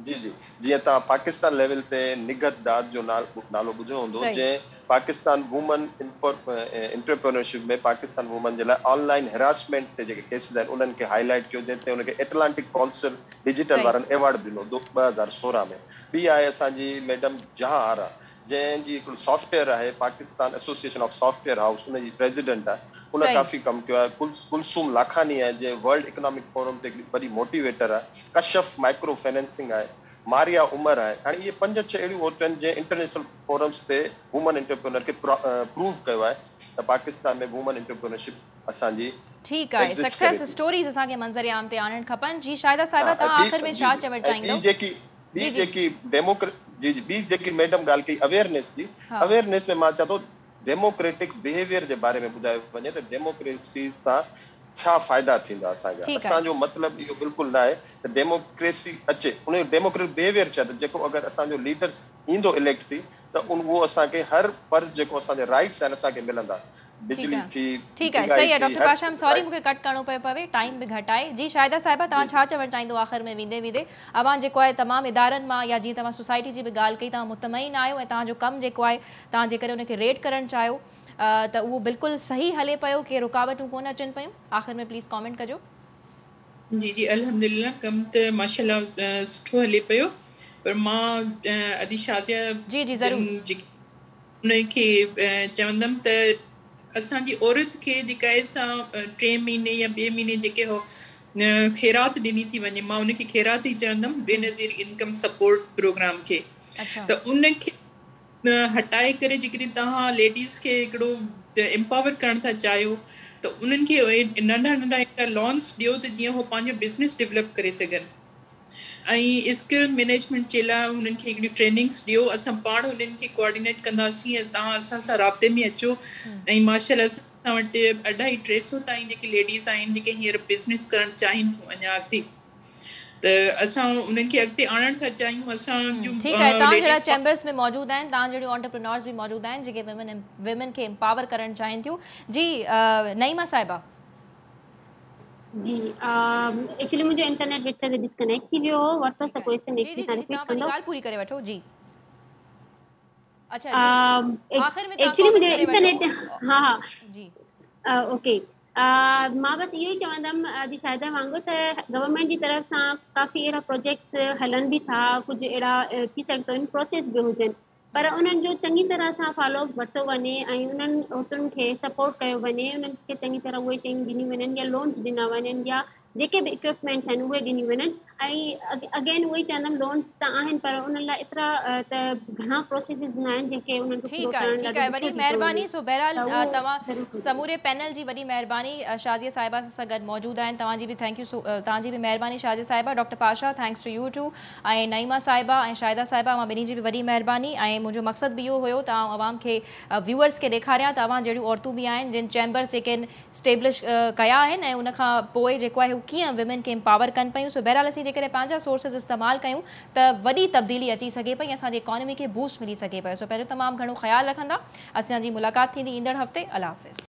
جي جي جيئن توهان پاڪستان ليول تي نگهت داد جو نالو ٻڌو هوندو جنهن Pakistan women entrepreneurship ۾ Pakistan women جي لاء آن لائن هراسمينٽ تي جيڪي ڪيسز آهن انهن کي هائي لائيٽ ڪيو جنهن تي ان کي ايٽلانٽڪ ڪائونسل ڊجيٽل وارن ايوارڊ به ڏنو 2016 ۾ ٻي آهي اسان جي ميڊم جهان آرا جنهن جي هڪڙو سافٽ ويئر آهي Pakistan association of software house ان جي پريزيڊنٽ آهي ان ڪافي ڪم ڪيو آهي ڪلثوم لاکاني آهي جنهن ورلڊ اڪنامڪ فورم تي هڪڙي وڏي موٽيويٽر آهي ڪشف مائڪرو فنانسنگ آهي ماريا عمر آهي هاڻي اهي پنج ڇهه اهڙيون عورتون آهن جنهن انٽرنيشنل فورمز تي وومن انٽرپرينر کي پروو ڪيو آهي ته پاڪستان ۾ وومن انٽرپرينرشپ اسان جي ٺيڪ آهي ايگزسٽ ڪري سڪسيس ٿي. اسٽوريز اسان کي منظر عام تي آڻڻ کپن جي شاهده صاحبه توهان ٻي آخر ۾ جي ڇا جي چوڻ ۽ ٻي چاهيندؤ جيڪي ٻي جي جي جيڪي ڊيموڪري جي جي ٻي جيڪي ميڊم ڳالهه ڪئي اويئرنيس جي اويئرنيس ۾ مان چوان ٿو ڊيموڪريٽڪ بهيويئر جي باري ۾ ٻڌايو وڃي ته ڊيموڪريسي سان ڇا فائدا ٿيندا اسان جا اسان جو مطلب اهو بلڪل نه آهي ته ڊيموڪريسي اچي ان جو ڊيموڪريٽڪ بهيويئر ڇا ته جيڪو اگر اسان جو ليڊر ايندو اليڪٽ ٿي ته ان اهو اسان کي هر فرض جيڪو اسان جا رائٽس آهن اسان کي ملندا بجلي ٿي ٺيڪ آهي صحيح آهي ڊاڪٽر پاشا ايم سوري مونکي ڪٽ ڪرڻو پيو پوي ٽائيم به گهٽ آهي جي شاهده صاحبه توهان ڇا چوڻ چاهيندو آخر ۾ ويندي ويندي اوهان جيڪو آهي تمام ادارن مان يا جيئن توهان سوسائٽي جي به ڳالهه ڪئي توهان مطمئن آهيو ۽ توهان جو ڪم جيڪو آهي توهان جيڪڏهن ان کي ريٽ ڪرڻ چاهيو ته اهو بلڪل صحيح هلي پيو ڪي رڪاوٽون ڪونه اچن پيون آخر ۾ پليز ڪامينٽ ڪجو. جي جي الحمدلله ڪم ته ماشاءالله سٺو هلي پيو پر مان ادي شازيه جي جي ضرور. جن انهن کي چوندم ته اسان جي عورت کي جيڪا آهي سا ٽي مهيني يا ٻي مهيني جيڪي هو خيرات ڏني ٿي وڃي مان ان کي خيرات ئي چوندم بينظير انڪم سپورٽ پروگرام کي. ته ان کي هٽائي ڪري جيڪڏهن توهان ليڊيز کي هڪڙو امپاور ڪرڻ ٿا چاهيو ته انهن کي ننڍا ننڍا هڪڙا لونس ڏيو ته جيئن هو پنهنجو بزنس ڊولپ ڪري سگهن ۽ اسڪل مينيجمينٽ جي لاء هنن کي هڪڙيون ٽريننگس ڏيو. اسان پاڻ انهن کي ڪوآرڊينيٽ ڪنداسين ۽ توهان اسان سان رابطي ۾ اچو ۽ ماشاء الله اسان وٽ اڍائي 300 تائين جيڪي ليڊيز آهن جيڪي هينئر بزنس ڪرڻ چاهين ٿيون اڃا اڳتي ته اسان انهن کي اڳتي آڻڻ ٿا چاهيون. اسان جون ٺيڪ آهي، توهان جهڙا چيمبرز ۾ موجود آهن، توهان جهڙيون انٽرپرينورز به موجود آهن جيڪي ويمن ويمن کي امپاور ڪرڻ چاهين ٿيون. جي نعيمه صاحبه. جي ايڪچولي منهنجو انٽرنيٽ وچ تي ڊسڪنيڪٽ ٿي ويو هو واپس ته ڪوئسچن جي جي جي توهان پنهنجي ڳالهه پوري ڪري وٺو. جي اڇا جي آخر ۾ توهان ايڪچولي منهنجو انٽرنيٽ ها ها جي اوڪي مان بس اهو ئي چوندم ادي شاهده وانگر ته گورنمينٽ جي طرف سان ڪافي اهڙا پروجيڪٽس هلن به ٿا، ڪجهه اهڙا ٿي سگهي ٿو ان پروسيس به هجن، پر انهن جو چڱي طرح سان فالو اپ ورتو وڃي ۽ انهن عورتن کي سپورٽ ڪيو وڃي، انهن کي چڱي طرح اهي شيون ڏنيون وڃن يا لونز ڏنا وڃن يا جيڪي به اڪوپمينٽس آهن اهي ڏنيون وڃن ۽ اگين اهو ئي چوندم لونز ته آهن پر انهن لاء ايترا ته گهڻا پروسيسز نه آهن جنهن کي انهن کي پورو ٺيڪ آهي ڪرڻ ٺيڪ ڏاڍو آهي وڏي ڏکيو ٿي ٿو مهرباني وڃي سو بهرحال ته اهو توهان ضرور ٿيندو. سموري پينل جي وڏي مهرباني شازيه صاحبه اسان سان گڏ موجود آهن توهان جي به thank you سو توهان جي به مهرباني شازيه صاحبه doctor Pasha thanks to you too ۽ Naeema صاحبه ۽ شاهده صاحبه اوهان ٻنهي جي به وڏي مهرباني ۽ منهنجو مقصد به اهو هيو ته آئون عوام کي ويوئرس کي ڏيکاريان ته اوهان جهڙيون عورتون به آهن جن چيمبرز جيڪي آهن اسٽيبلش ڪيا آهن ۽ ان کان پوء جيڪو آهي هو ڪيئن ويمن کي امپاور ڪن پيون. سو بهرحال اسين جيڪڏهن پنهنجا سورسز استعمال ڪيون ته وڏي تبديلي اچي سگهي پئي ۽ اسان جي اڪانومي کي بوسٽ ملي سگهي پيو. سو پنهنجو تمام گهڻو خيال رکندا. اسان جي ملاقات ٿيندي ايندڙ هفتي. الله حافظ.